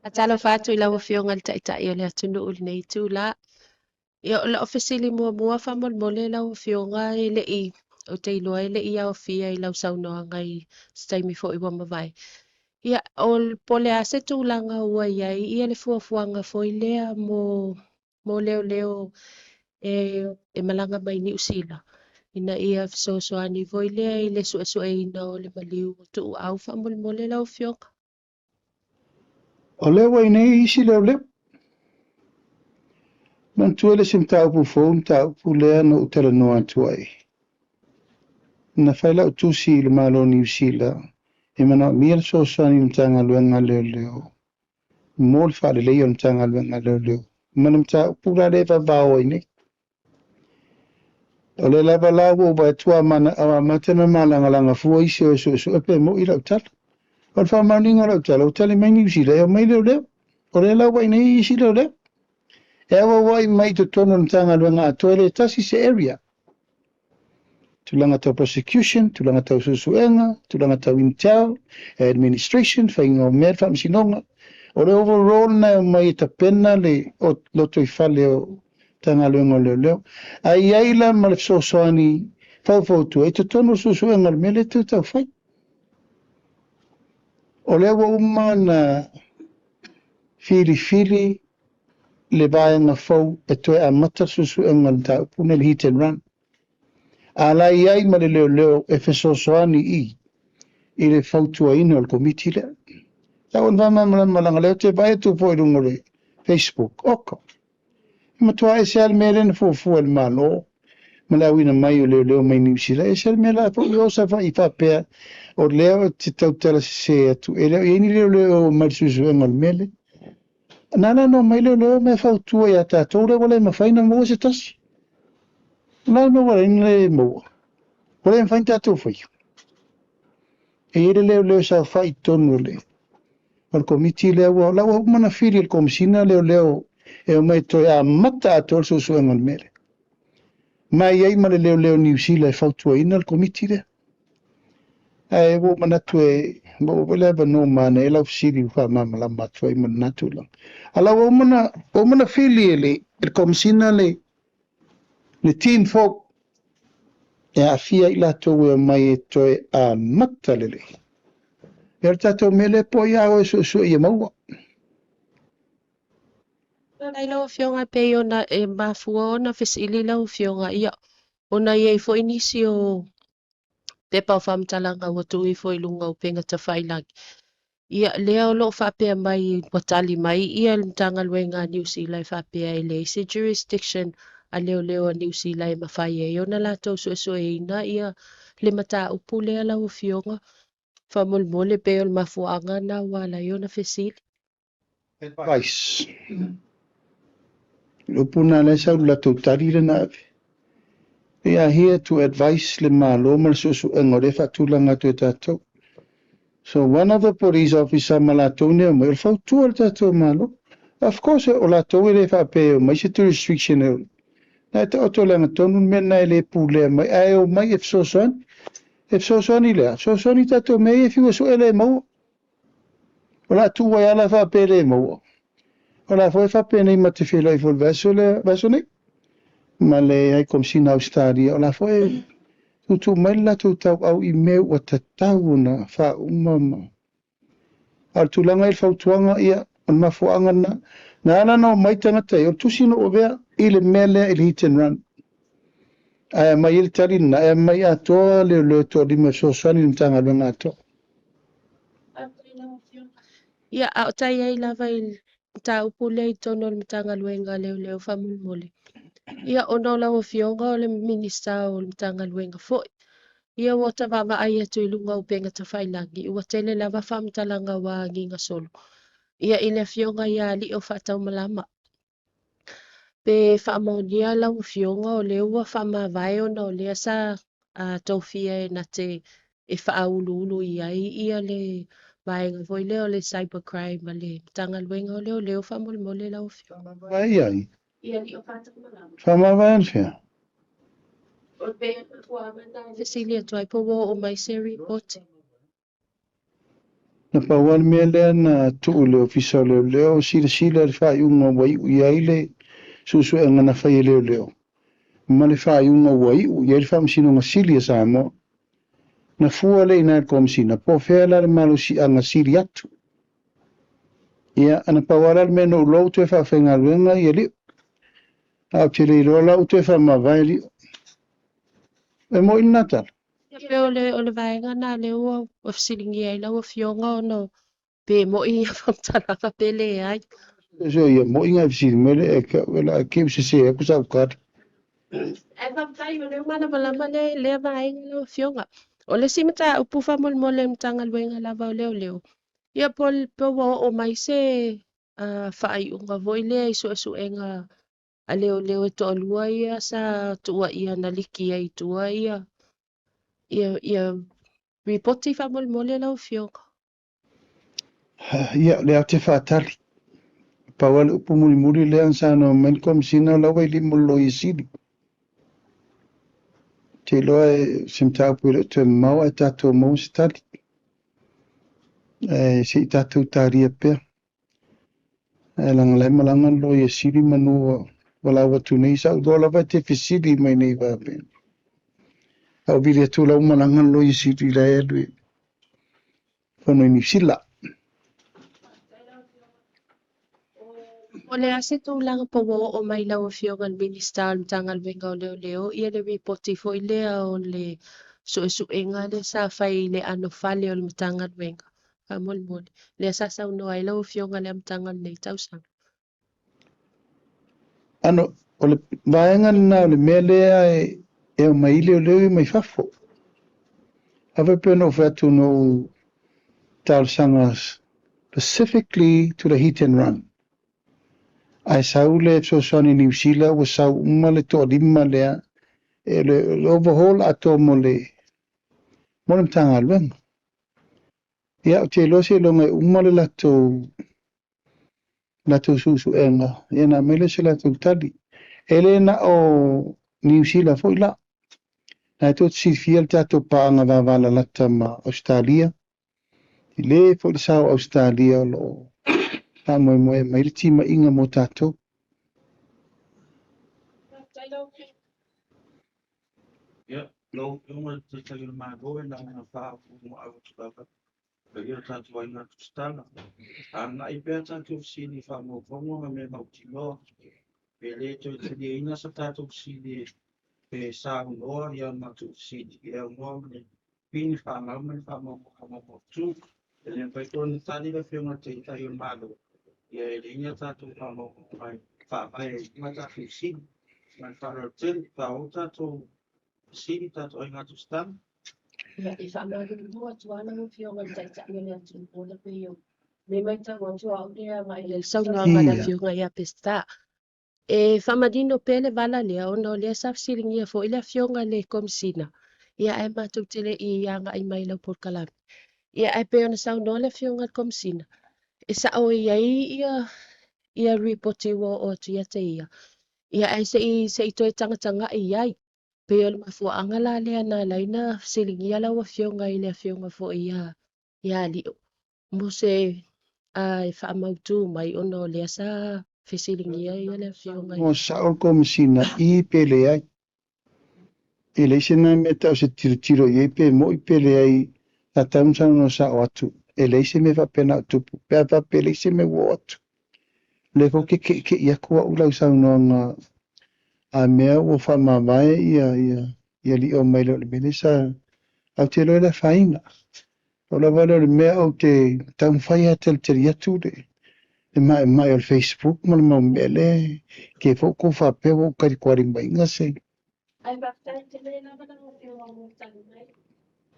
Faatalofa atu i lau Afioga i le Taitai o le atunuu i lenei itula. Ia, o lau fesili muamua faamolemole lau Afioga e le i, ou te iloa e le i aofia i lau saunoaga i se taimi foi ua mavae. Ia, o po o le a se tulaga ua i ai ia le fuafuaga foi lea mo leoleo e malaga mai Niu Sila ina ia fesoasoani foi lea i le suesueina o le maliu o Tuuau faamolemole lau Afioga. O lea ua i inei isi leoleo. Manatua le isi mataupu fou, mataupu lea na ou talanoa atu ai. Na fai lau tusi i le Malo o Niu Sila e manaomia le fesoasoani i le Matagaluega a Leoleo mo le faaleleia o le Matagaluega a Leoleo ma le mataupu la lea e vavao ai nei. O lea lava la ua ou vaai atu ua amata ona malagalaga fua isi o e suesue pe moi lau tala. O le faamaoniga o lau tala, ua tali mai Niu Sila e omai leoleo. O lea la ua i inei isi leoleo. E auauai mai i totonu o le Matagaluega atoa, e le tasi se area. Tulaga tau prosecution, tulaga tau suesuega, tulaga tau intel, administration, faiga o mea, le faamasinoga. O le overall na e omai e tapena le lotoifale o Matagaluega o Leoleo. Ae i ai la ma le fesoasoani faufautua i totonu o le suesuega o le mea lea e tau fai. O lea ua uma ona filifili le vaega fou e toe amata le suesuega o le mataupu nei, le hit and run. A la i ai ma le leoleo e fesoasoani i le fautuaina o le komiti lea. Tau ona faamalamalama leaga o lea ou te vaai atu foi i luga o le Facebook. Oka, e matua ese lava le mea lea na fuafua e le Malo ma le auina mai o leoleo mai Niu Sila. Ese le mea la foi o saofai faapea o lea ou te tautala sese atu. E le o i ai ni leoleo mai le suesuega o le mea lea. Na ala ona omai leoleo me fautua ia tatou lea ua le mafai ona maua se tasi. O le a le mea ua le maua? Ua le mafai ona tatou faia. E i ai le leoleo e saofai i totonu o le komiti lea ua la ua uma ona fili e le Komesina leoleo e omai toe amata atoa le suesuega o le mea lea. Ma e i ai ma le leoleo Niu Sila e fautuaina le komiti lea. Ae ua ou manatu e maua foi le avanoa manaia lau fesili ua faamalamalama atu ai ma lena tulaga. A la ua uma ona fili e le Komesina le team fou e aafia i latou e omai e toe amata lelei. Ia o le tatou mea lea po ia o e suesue ia maua. Faafetai lau Afioga, pei ona e mafua ona fesili lau Afioga, ia, ona i ai foi nisi o pepa o faamatalaga ua tuu ifo i luga o upega tafailagi. Ia, lea o lo o faapea mai ua tali mai ia le Matagaluega a Niu Sila e faapea e leai se jurisdiction a leoleo a Niu Sila e mafai ai ona latou suesueina ia le mataupu lea lau Afioga. Faamolemole pei o le mafuaaga na ua ala ai ona fesili. Advice. Le upu na lea sau le latou tali lena ave. They are here to advise le Malo ma le suesuega o lea faatulaga atu e tatou. So one of the police officer ma latou nei omai, o le fautua le tatou Malo. Of course, o latou e le faapea e omai se jurisdiction e na e taoto le agatonu le mea na e le pulea mai, ae omai e fesoasoani. E fesoasoani lea, fesoasoani tatou mea ia e fiu e sue le maua. O la tuu ai ala faapea le maua. O la foi faapenei ma te feiloai foi i le vaiaso lea, vaiaso nei ma le High Komesina Ausetalia. O la foi e tuutuu mai le latou tauau i mea ua tatau ona faauma ma. A o le tulaga i le fautuaga, ia, o le mafuaaga lena. Na ala ona omai tagata ia, o le tusi na ou avea i le mea lea i le hit and run. Ae aumai ai le tali lena, e aumai atoa leoleo e toalima e fesoasoani i le Matagaluega atoa. Ia, a o tai ai lava i le mataupu lea i totonu o le Matagaluega a Leoleo faamolemole. Ia, ona o lau Afioga o le Minisita o le Matagaluega foi. Ia, ua ta vaavaai atu i luga o upega tafailagi, ua tele lava faamatalaga ua agiga solo. Ia, i le Afioga ia Alii o Faataumalama. Pe faamaonia lau Afioga o lea ua faamavae ona o lea sa tofia e na te e faauluulu i ai ia le vaega foi lea o le cybercrime a le Matagaluega o Leoleo faamolemole lau Afioga. Vai ai. Ia Alii o Faataumalama. Faamavae anafea. O pei o mafuaaga na fesili atu ai po ua oo mai se ripoti. Na pau lava le mea lea na tuu i le Ofisa o Leoleo, silasila i le faaiuga ua iu i ai le suesuega na fai e leoleo, ma le faaiuga ua iu i ai le Faamasinoga Sili a Samoa. Na fua lea i ina i le Komesina, po o fea la le malosiaga sili atu. Ia, na pau lava la le mea na ou iloa ua toe faafaigaluega Lio. Ae ou te le iloa la ua toe faamavae Lio. E moni lena tala? Ia pei o le vaega lena lea ua fesiligia ai lau Afioga ona pe moni ia faamatalaga pe leai. So ia moni nga e fesili mai le e ke la ke se se aku sa ukata. Ae faafetai o lea ua malamalama lea vaega lau Afioga. O le isi mataupu faamolemole i le Matagaluega lava o Leoleo, ia po ua oo mai se faaiuga foi lea i suesuega a leoleo e toalua ia sa tuuaia na liki ai i tua ia ripoti faamolemole lau Afioga. Ia, o lea ou te faatali. Pau lava le upu mulimuli lea na saunoa mai le Komesina o la ua i lima o le Loia Sili. Ou te iloa e se mataupu e le o toe mamao ae tatou maua se tali. Ae se i tatou talia pea. Ae leaga o la e malaga le Loia Sili manu ua valaau atu nei, sa ou iloa lava e te fesili mai nei faapea. A ou vili atu la ua malaga le Loia Sili la e alu i fono i Niu Sila. O le a se tulaga po ua oo mai lau Afioga i le Minisita o le Matagaluega o Leoleo ia le ripoti foi lea o le suesuega lea sa fai i le anofale o le Matagaluega faamolemole. Lea sa saunoa ai lau Afioga i le amataga o lenei tausaga. Ano, o le vaega lena o le mea lea e aumai ai leoleo ia mai fafo. A faapea na ou fai atu na ou talosaga specifically to the hit and run. Ae sau le fesoasoani i Niu Sila ua sau uma le toalima lea e le overhaul atoa mo le Matagaluega. Ia, ou te iloa seiloga e uma le latou suesuega, ia na aumai lea o se latou tali. E le na o Niu Sila foi la. Na tou te silafia le tatou paaga vavalalata ma Ausetalia. E le foi le sao o Ausetalia o lo o faamoemoe mai le timaiga mo tatou. Ia, lau Afioga i le Taitai o le Malo e na ona faapuumaau atu lava paia o tatou aiga tusitala. Agai pea tatou fesili i faamaumauga ma mea mautinoa. Pe le toe taliaina sa tatou fesili pe saunoa ia matou fesili e aunoa ma le pini fanau ma le faamaumauga mautu. E le mafai foi ona tali le Afioga i le Taitai o le Malo. Ia e leai ni a tatou faamaumauga e faavae ai uma tatou fesili. Ma le faaaloalo tele, faaauau tatou fesili tatou aiga tusitala. Ia, e faamalulu atu lava lau Afioga i le Taitai o le atunuu ona pei o le matau atu au lea agai i le saunoaga a le Afioga ia Peseta. E faamanino pea le vala lea ona o lea sa fesiligia foi le Afioga i le Komesina. Ia ae matou te le i agai mai i lau polokalame. Ia ae pei ona saunoa le Afioga i le Komesina, e sao i ai ia ripoti ua oo atu ia te ia. Ia ae se i toe tagatagai i ai. Pei o le mafuaaga la lea na ala ai na fesiligia lau Afioga i le Afioga foi ia Lio. Mo se e faamautu mai ona o lea sa fesiligia ia le Afioga. Mo sao le Komesina i pe leai. E leai se na mea tau se tilotilo i ai pe moi pe leai sa tau na saunoa sao atu. E leai se mea faapena o tupu. Pe a faapea leai se mea ua oo atu. Le foi ke ke i aku au lau saunoaga a mea ua faamavae ia Lio mai le o le mea lea sa au te iloa e le afaina. O lava lea o le mea ou te taumafai lava e talitali atu le maemae o le Facebook ma le mau mea lea ke foi kou faapea ua ou talitualimaina se. Ae faafetai tele lava lau Afioga mo le tali mai.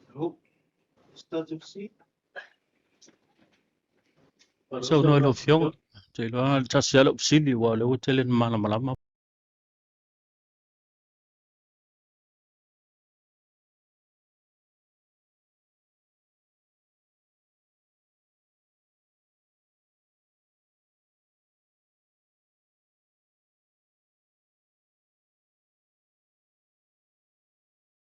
Hello. Tatou fesili. Saunoa i lau Afioga, te iloa le tasi lava lau fesili ua o lea ua tele na malamalama.